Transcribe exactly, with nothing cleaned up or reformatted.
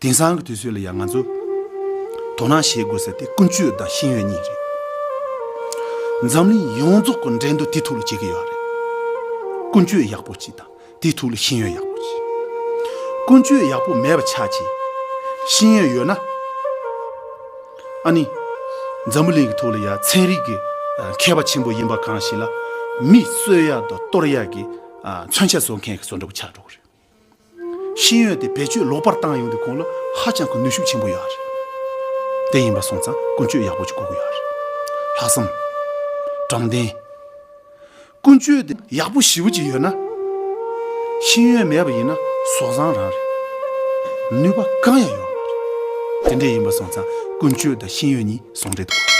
དེང་སང་གི་དུས་ཚོད་ལ་ཡང་ང་ཚོ་དོ་སྣང་བྱེད་དགོས་ས་དེ་ཀུན་སྤྱོད་དང་ཤེས་ཡོན་གཉིས་རེད། འཛམ་གླིང་ཡོངས་རྫོགས་ཀྱི་འགྲན་བསྡུར་དེ་ཐོག་ལ་བྱེད་ཀྱི་ཡོད་རེད། ཀུན་སྤྱོད་ཡག་པོ་ཅིག་དང་དེའི་ཐོག་ལ་ཤེས་ཡོན་ཡག་པོ་ཅིག་ཀུན་སྤྱོད་ཡག་པོ་མེད་པ་ཆགས་ཅིག་ཤེས་ཡོན་ཡོད་ན། ཨ་ནི། འཛམ་བུ་གླིང་གི་ཐོག་ལ་ཡ་ཚན་རིག་གི་ཨ་མཁས་པ་ཆེན་པོ་ཡིན་པ་གང་ཞིག་ལ། མི་གསོད་ཡ་དང་གཏོར་ཡ་གི་ཨ་མཚོན་ཆ་བཟོ་མཁན་གྱི་བཟོ་འདྲ་པོ་ཆགས་འགྲོ་གི་རེད། ཤེས་ཡོན་དེ་བེད་སྤྱོད་ལོག་པར་བཏང་ཡོང་དུས་ཁོང་ལ་ཧ་ཅང་གི་ནུས་ཤུགས་ཆེན་པོ་ཡོད་རེད། དེ་ཡིན་པ་སོང་ཙང་ཀུན་སྤྱོད་ཡག་པོ་ཅིག་དགོས་ཀྱི་ཡོད་རེད། ལྷག་བསམ། དྲང་བདེན། ཀུན་སྤྱོད་དེ་ཡག་པོ་ཞེ་པོ་ཅིག་ཡོད་ན། ཤེས་ཡོན་མེད་པ་ཡིན་ན་བཟོ་བཟང་རང་རེད། ནུས་པ་གང་ཡང་ཡོད་མ་རེད། དེ་འདྲ་ཡིན་པ་སོང་ཙང་ཀུན་སྤྱོད་དང་ཤེས་ཡོན་གཉིས་ཟུང་འབྲེལ་དུ།